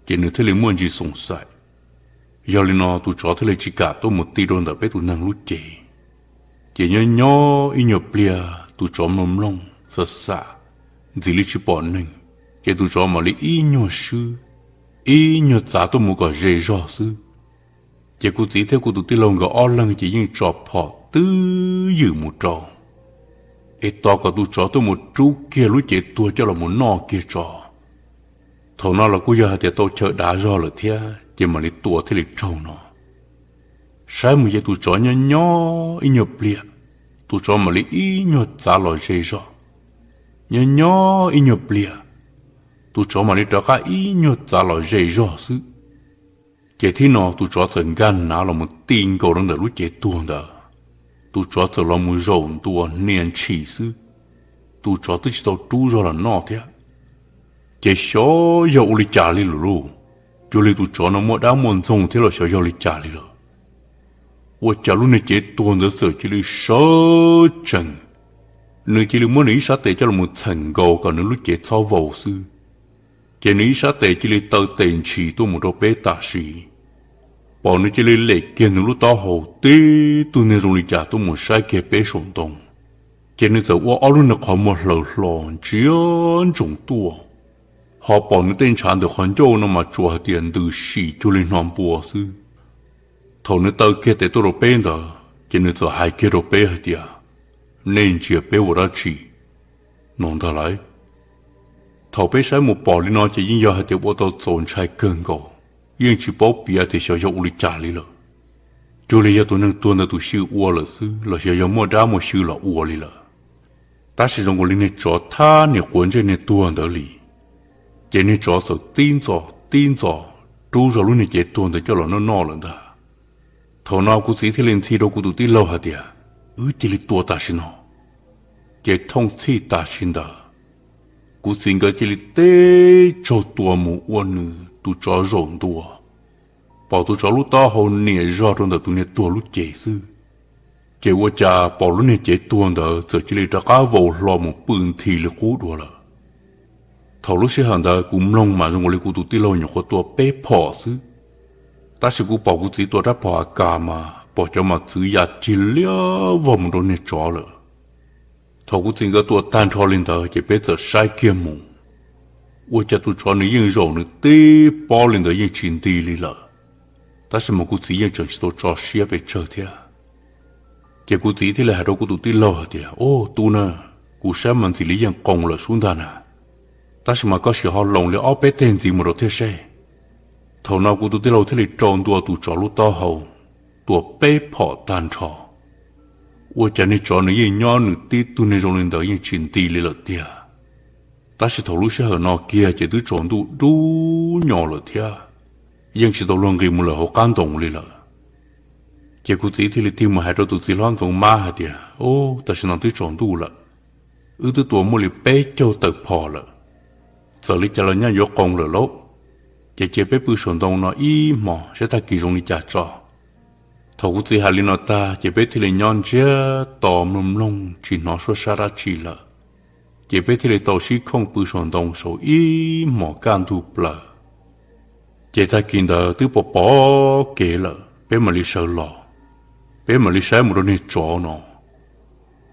ces nws thiaj li muaj ntsis xoom xaim. Yog li no tus tsov thiaj li tsis kam tuaj mus ti rau ntawm peb tus neeg lub cev. Ces nyob nyob ib nyuag pliag tus tsov mloog mloog xam xam, ntxim li tsis pom neeg, ces tus tsov mam li ib nyuag swb, ib nyuag txav tuaj mus kom ze zog xwb. Ces kuv txiv thiab kuv tus tij laug nkawd ob leeg ces yeej tso phom twb ywm mus rau, es tos kom tus tsov tuaj mus rub kiag lub cev tuag coj los mus noj kiag tso. Thaum no los kuj yog hais tias tau chaw dav zog lawm thiab ces mam li tua thiaj li raug no. Saib mus ces tus tsov nyob nyob ib nyuag pliag, tus tsov mam li ib nyuag txav los ze zog. Nyob nyob ib nyuag pliag, tus tsov mam li rov qab ib nyuag txav los ze zog xwb. Ces thib no tus tsov txawm nkag nav los mus ti nkaus rau ntawm lub cev tuag ntawd. Tus tsov txawm los mus zaum ntua hnia ntshis xwb. Tus tsov twb tsis tau rub zog los noj thiab. Ces xyov yog ua li cas li lawm lauj, cuag li tus tsov no muaj dab muaj ntxoog thiab los xyov yog li cas li lawm. Ua cas lub niag cev tuag ntawd txawm cia li sawv tsees, nws cia li muab nws ib sab tes coj los txheem nkaus kom nws lub cev txhob vau xwb. Ces nws ib sab tes cia li taw tes ntshis tuaj mus rau peb tam sim, pom nws cia li lem kiag nws lub taub hau, tib tug niag zoo li cas tuaj mus saib kiag peb saum ntoo. Ces nws txawm ua ob lub niag qhov muag hlaws hlo ntsia ntsoov tuaj, ho pom nws tej ntshav ntawm qhov ncauj no mas tsuas hais tias ntws sim cuag li hno npua xwb. Thaum nws taw kiag tes tuaj rau peb ntawd ces nws txawm hais kiag rau peb hais tias, Nej ntsia peb ua dab tsi? No ntag lauj. Thaum peb saib mus pom li no ces yeej yog hais tias ua tau txaus ntshai kawg nkaus, yeej tsis paub piav tias xyov yog ua li cas li lawm. Cuag li yog tus neeg tuag ntawd tus xyw ua lawm xwb los xyov yog muaj dab muaj xyw los ua li lawm. Tab sis zoo nkaus li niag tsov thab niam quav ntsej niag tuag ntawd li, ces niag tsov txawm tib ntxos tib ntxos rub zog lub niag cev tuag ntawd coj los noj noj lawm ntag. Thaum no kuv txiv thiaj li ntxhi rau kuv tus tij laug hais tias, Wb cia li tua tam sim no. Ces thooj txhij tam sim ntawd, kuv txiv nkawd cia li teb tsaug tua mus ua nws tus tsov zaum ntua, pom tus tsov lub taub hau niam zog rau ntawm tus niag tuag lub cev xwb. Ces ua cas pom lub niag cev tuag ntawd txawm cia li rov qab vau hlo mus pw nthi li qub dua lawm. Thaum lub sij hawm ntawd kuv mloog mas zoo nkaus li kuv tus tij laug nyuam qhuav tua peb phom xwb, tab sis kuv pom kuv txiv tua rab phom AK mas pom cov mos txwv ya cig liab vog mus rau niag tsov lawm. Thaum kuv txiv nkawd tua tag nrho li ntawd ces peb txawm saib kiag mus, ua cas tus tsov nws yeej zaum nws tib pob li ntawd yeej tsis nti li lawm. Tab sis mas kuv txiv yeej tseem tsis tau tso siab pes tsawg thiab. Ces kuv txiv thiaj li hais rau kuv tus tij laug hais tias, Ub, tub na, kuv saib mas ntxim li yeej qoos lawm sub ntag na, tab sis mas koj sim ho loos li ob peb teg ntxiv mus rau thiab seb. Thaum no kuv tus tij laug thiaj li rau ntua tus tsov lub taub hau, tua peb phom tag nrho. Ua cas niag tsov nws yeej nyob nws tib tug niag zoo li ntawd yeej tsis nti li lawm tiag. Tab sis thaum lub sij hawm no kiag ces twb tsaus ntuj dub nyos lawm thiab, yeej tsis tau luag nqis mus lawm hauv qab ntoos li lawm. Ces kuv txiv thiaj li tig mus hais rau tus txiv hlob Ntxoov Mab hais tias, Ub, tam sim no twb tsaus ntuj lawm, wb twb tua muaj li peb caug tawm phom lawm, txawm li cas los nyaj yuav qoos lawm lauj. Ces cia peb pw saum ntoo no ib hmos saib tag kis zoo li cas tso. Thaum kuv txiv hais li no tag ces peb thiaj li nyob ntsiag to mloog mloog tsis hnov suab sab dab tsi lawm. Ces peb thiaj li tau sib khooj pw saum ntoo saud ib hmos kaj ntug plaws. Ces tag kis ntawd twb pom pom kev lawm peb mam li sawv los, peb mam li saib mus rau niag tsov no.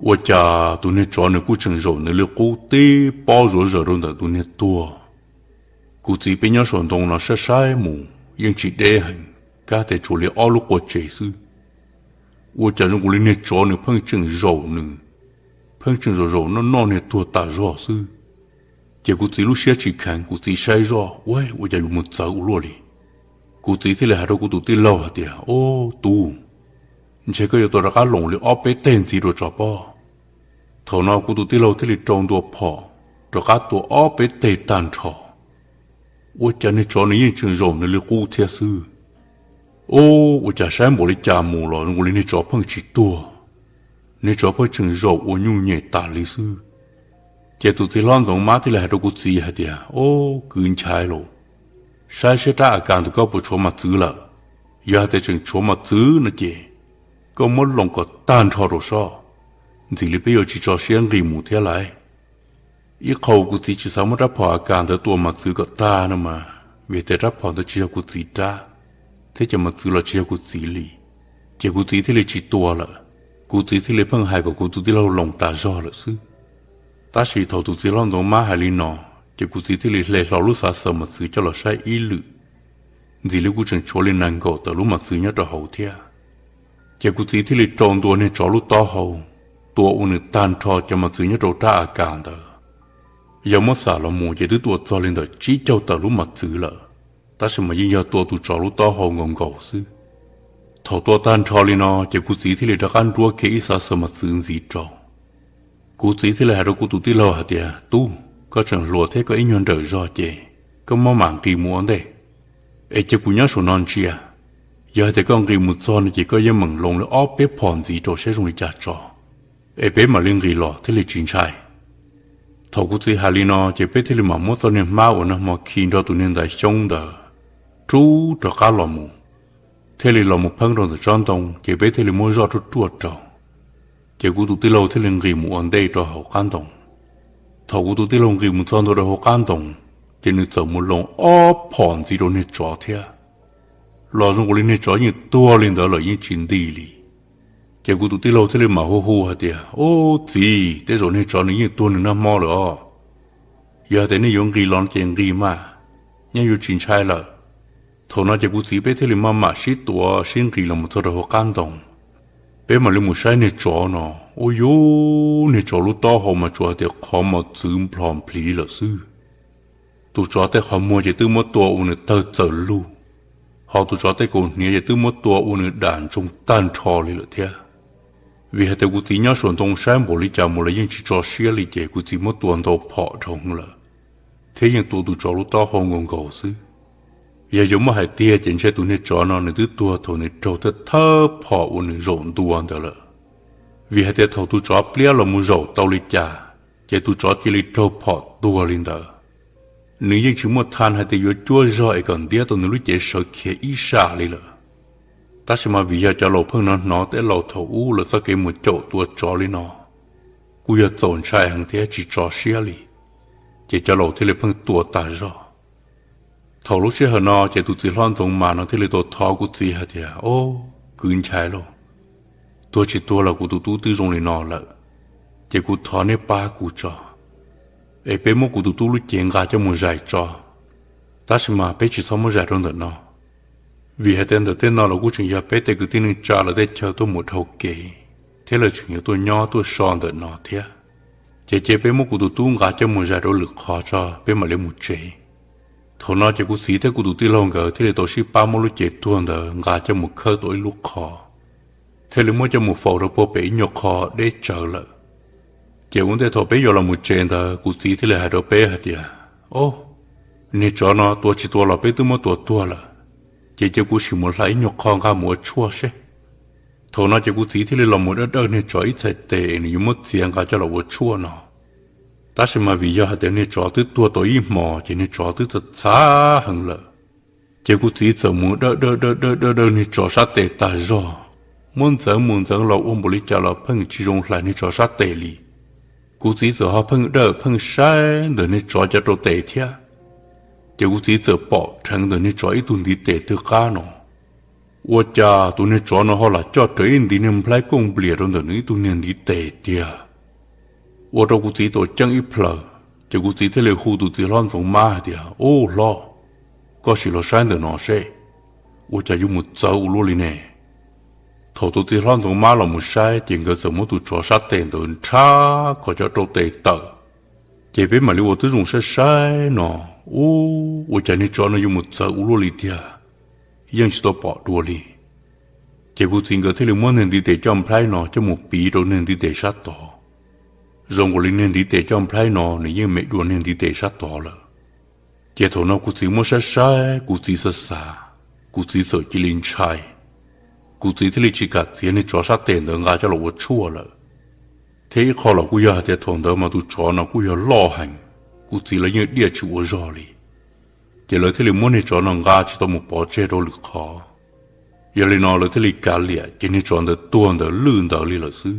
Ua cas tus niag tsov nws kuj tseem zaum nws li qub tib pob zuav zaws rau ntawm tus niag tuag. Kuv txiv peb nyob saum ntoo no saib saib mus yeej tsis deb heev, kab tias tsuas li ob lub qua tsev xwb. Ua cas zoo nkaus li niag tsov nws pheej tseem zaum nws, pheej tseem zaum zaum noj noj niag tuag tas zog xwb. Ces kuv txiv lub siab tsis kheev, kuv txiv saib zoj ua, ua cas yuav mus txawv ua luaj li. Kuv txiv thiaj li hais rau kuv tus tij laug hais tias, Ob tub, ntshe koj yuav tau rov qab loos li ob peb teg ntxiv rau tso pob. Thaum no kuv tus tij laug thiaj li rau ntua phom, rov qab tua ob peb teg tag nrho. Ua cas niag tsov nws yeej tseem zaum nws li qub thiab xwb. Ub, ua cas saib npaum li cas mus los zoo nkaus li niag tsov pheej tsis tuag, niag tsov pheej tseem zaum ua nyuj nyem tas li xwb. Ces tus txiv hlob Ntxoov Mab thiaj li hais rau kuv txiv hais tias, Ob kwv Nchaiv lauj, saib seb rab AK ntawm koj puas tshuav mas txwv lawm. Yog hais tias tseem tshuav mas txwv no ces koj muab loos kom tag nrho rau soj, ntxim li peb yuav tsis tso siab nqis mus thiab lauj. Ib qho kuv txiv tsis xav muab rab phom AK ntawd tua mas txwv kom tag no mas vim tias rab phom ntawd tsis yog kuv txiv rab, thiab cov mas txwv los tsis yog kuv txiv li, ces kuv txiv thiaj li tsis tua lawm. Kuv txiv thiaj li pheej hais kom kuv tus tij laug loos tas zog lawm xwb. Tab sis thaum tus txiv hlob Ntxoov Mab hais li no, ces kuv txiv thiaj li hle hlo lub xav xaws mas txwv coj los saib ib lwm. Ntxim li kuj tseem tshuav li nees nkaum tawm lub mas txwv nyob rau hauv thiab. Ces kuv txiv thiaj li rau ntua niag tsov lub taub hau, tua ua nws tag nrho cov mas txwv nyob rau rab AK ntawd. Yog muab xam los mus ces twb tua txog li ntawm tsib caug tawm lub mas txwv lawm, tab sis mas yeej yog tua tus tsov lub taub hau nkaus nkaus xwb. Thaum tua tag nrho li no ces kuv txiv thiaj li rov qab nruab kiag ib xav xaws mas txwv ntxiv rau. Kuv txiv thiaj li hais rau kuv tus tij laug hais tias, Tub, koj tseem hluas thiab koj ib nyuag nrawm zog ces koj maj mam nqis mus ua ntej, es cia kuv nyob saum no ntsia. Yog hais tias koj nqis mus txog no ces koj yeej meem loos li ob peb phom ntxiv rau saib zoo li cas tso, es peb mam li nqis los thiaj li tsis ntshai. Thaum kuv txiv hais li no ces peb thiaj li mam muab txoj niag hmab uas nag hmo khi nrog tus niag ntaiv xyoob ntawd rub rov qab los mus, thiaj li los mus pheeb rau ntawm tsob ntoo ces peb thiaj li muab zoj ruaj ruaj rau. Ces kuv tus tij laug thiaj li nqis mus ua ntej rau hauv qab ntoo. Thaum kuv tus tij laug nqis mus txog ntua rau hauv qab ntoo, ces nws txawm mus loos ob phom ntxiv rau niag tsov thiab. Los zoo nkaus li niag tsov yeej tuag li ntawd lawm yeej tsis nti li. Ces kuv tus tij laug thiaj li mam hu hu hais tias, Ub txiv, tej zaum niag tsov nws yeej tuag nws nag hmo lawm os. Yog hais tias nej yuav nqis los no ces nqis mas, nyaj yuav tsis ntshai lawm. Thaum no ces kuv txiv peb thiaj li maj mam sib tuav sib nqis los mus txog rau hauv qab ntoo. Peb mam li mus saib niag tsov no, ub yuv, niag tsov lub taub hau mas tsuas hais tias qhov mos txwv nplhos nplhiv lawm xwb. Tus tsov tej qhov muag ces twb muab tua ua nws tawg txawm lug, ho tus tsov tej kaus hniav ces twb muab tua ua nws dam ntsoog tag nrho li lawm thiab. Vim hais tias kuv txiv nyob saum ntoo saib npaum li cas mus los yeej tsis tso siab li ces kuv txiv muab tua ntau phom dhau lawm, thiab yeej tua tus tsov lub taub hau nkaus nkaus xwb. Yog yuav muab hais tiag ces ntshe tus niag tsov no nws twb tuag thaum nws raug thawj thawj phom uas nws zaum ntua ntawd lawm. Vim hais tias thaum tus tsov pliab los mus zaum tau li cas, ces tus tsov cia li raug phom tuag li ntawd. Nws yeej tsis muaj tha hais tias yuav cuab zog es kom ntiab tau nws lub cev sawv khiav ib sab li lawm. Tab sis mas vim yog cov laus pheej hnov hnov tej laus thaum ub lawv txoj kev mus caum tua tsov li no, kuj yog txaus ntshai heev thiab tsis tso siab li, ces cov laus thiaj li pheej tua tas zog. Thaum lub sij hawm no ces tus txiv hlob Ntxoov Mas no thiaj li tau thov kuv txiv hais tias, Ob, kwv Nchaiv lauj, tuag tsis tuag los kuv tus tub twb zoo li no lawm, ces kuv thov neb pab kuv tso, es peb muab kuv tus tub lub cev nqa coj mus zais tso. Tab sis mas peb tsis txhob muab zais rau ntawm no, vim hais tias ntawm tej no los kuj tseem yog peb tej kwv tij neej tsa lawv tej chaw tuaj mus dhau kev, thiab lawv tseem yuav tuaj nyob tuaj so ntawm no thiab. Ces cia peb muab kuv tus tub nqa coj mus zais rau lwm qhov tso peb mam li mus tsev. Thaum no ces kuv txiv thiab kuv tus tij laug nkawd thiaj li tau sib pab muab lub cev tuag ntawd nqa coj mus khawb tau ib lub qhov, thiaj li muab coj mus faus rau puag pem ib nyuag qho deb tsawv lawm. Ces ua ntej thaum peb yuav los mus tsev ntawd kuv txiv thiaj li hais rau peb hais tias, Au, niag tsov no tua tsis tua los peb twb muab tua tuag lawm, ces cia kuv sim mus hla ib nyuag qho nqa mus ua tshuaj seb. Thaum no ces kuv txiv thiaj li los mus dawj dawj niag tsov ib txhais tes es nws yuav muab txiav nqa coj los ua tshuaj no. Tab sis mas vim yog hais tias niag tsov twb tuag tau ib hmos ces niag tsov twb txhav txhav heev lawm. Ces kuv txiv txawm mus dawj dawj dawj dawj dawj dawj niag tsov sab tes tas zog, muab ntxeev mus ntxeev los ua npaum li cas los pheej tsis zoo hlais niag tsov sab tes li. Kuv txiv txawm ho pheej dawj pheej saib ntawm niag tsov cov rau tes thiab. Ces kuv txiv txawm pom dheev ntawm niag tsov ib tug ntiv tes twg qab no. Ua cas tus niag tsov no ho lam coj rawv ib ntiv niag nplhaib kooj nplias rau ntawm nws ib tug niag ntiv tes tiag. Ua rau kuv txiv tau ceeb ib plhaws, ces kuv txiv thiaj li hu tus txiv hlob Ntxoov Mab hais tias, Ub hlob, koj sim los saib ntawm no seb, ua cas yuav mus txawv ua luaj li ne? Thaum tus txiv hlob Ntxoov Mab los mus saib ces nkawd txawm muab tus tsov sab tes ntawd nrhab kom cov rau tes tawm. Ces peb mam li ua tib zoo saib saib no, ub, ua cas niag tsov no yuav mus txawv ua luaj li tiag, yeej tsis tau pom dua li. Ces kuv txiv nkawd thiaj li muab niag ntiv tes coj nplhaib no coj mus piv rau niag ntiv tes sab tod. Zoo nkaus li niag ntiv tes coj nplhaib no nws yeej me dua niag ntiv tes sab tod lawm. Ces thaum no kuv txiv muab saib saib kuv txiv xav xav, kuv txiv txawm cia li ntshai. Kuv txiv thiaj li tsis kam txiav niag tsov sab tes ntawd nqa coj los ua tshuaj lawm. Thiab ib qho los kuj yog hais tias thaum ntawd mas tus tsov no kuj yog loj heev, kuv txiv lawv yeej diaj tsis ua zog li. Ces lawv thiaj li muab niag tsov no nqa tsis tau mus pov tseg rau lwm qhov. Yog li no lawv thiaj li kav liam ces niag tsov ntawd tuag ntawd lwj ntawd li lawm xwb.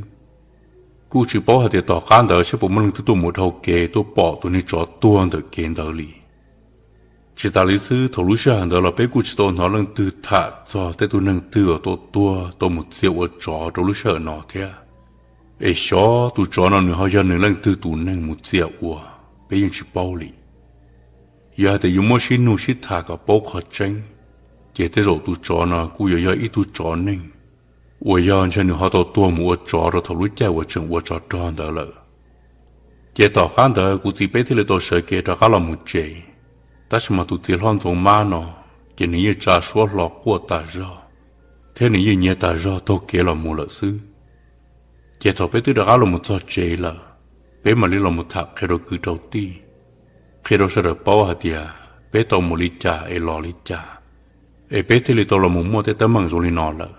Kuj tsis paub hais tias tom qab ntawd saib puas muaj leej twg tuaj mus dhau kev tuaj pom tus niag tsov tuag ntawm kev ntawd li. Tsis tas li xwb, thaum lub sij hawm ntawd los peb kuj tsis tau hnov leej twg tham txog tej tug neeg twg uas tau tuag tau mus txia ua tsov rau lub sij hawm no thiab. Es xyov tus tsov no nws ho yog nws leej twg tus neeg mus txia ua, peb yeej tsis paub li. Yog hais tias yuav muab sib nug sib tham kom paub qhov tseeb, ces tej zaum tus tsov no kuj yuav yog ib tug tsov neeg uas yog ntshe nws ho tau tuag mus ua tsov rau thaum lub caij uas tseem ua tsov rog ntawd lawm. Ces tom qab ntawd kuv txiv peb thiaj li tau sawv kev rov qab los mus tsev. Tab sis mas tus txiv hlob Ntxoov Mab no, ces nws yeej tsa suab hlo quaj tas zog, thiab nws yeej nyiav tas zog taug kev los mus lawm xwb. Ces thaum peb twb rov qab los mus txog tsev lawm, peb mam li los mus tham qhia rau kwv rau tij, qhia rau sawv daws paub hais tias peb tau mus li cas es los li cas, es peb thiaj li tau los mus muaj tej teeb meem zoo li no lawm.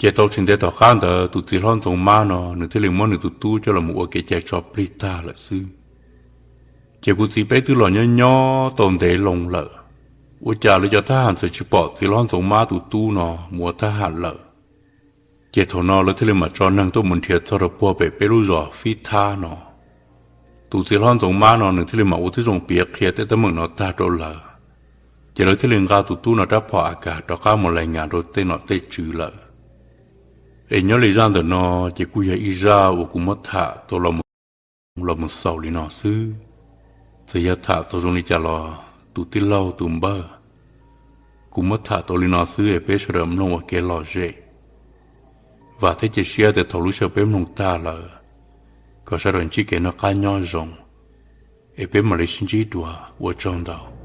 Ces tau tsis ntev tom qab ntawd tus txiv hlob Ntxoov Mab no nws thiaj li muab nws tus tub coj los mus ua kev cai tso plig tag lawm xwb. Ces kuv txiv peb twb los nyob nyob tau ntev loo lawm, ua cas lawv cov thab ham txawm tsis pom txiv hlob Ntxoov Mab tus tub no mus ua thab ham lawm. Ces thaum no lawv thiaj li mam tso neeg tuaj mus nrhiav txog rau puag pem peb lub zos Fib Thab no. Tus txiv hlob Ntxoov Mab no nws thiaj li mam ua tib zoo piav qhia tej teeb meem no tag rau lawv. Ces lawv thiaj li nqa tus tub no rab phom a kas rov qab mus lais ngas rau tej nom tej tswv lawm. Es nyob li zaj ntawm no ces kuj yog ib zaj uas kuv muab tham tau los mus xaus li no xwb. Txawm yog tham tau zoo li cas los tus tij laug tus npawg, kuv muab tham tau li no xwb es peb sawv daws mloog ua kev lom zem. Vam thiab cia siab tias thaum lub sij hawm peb mloog tag lawm, kom sawv daws ntsib kev noj qab nyob zoo, es peb mam li sib ntsib dua, ua tsaug ntau.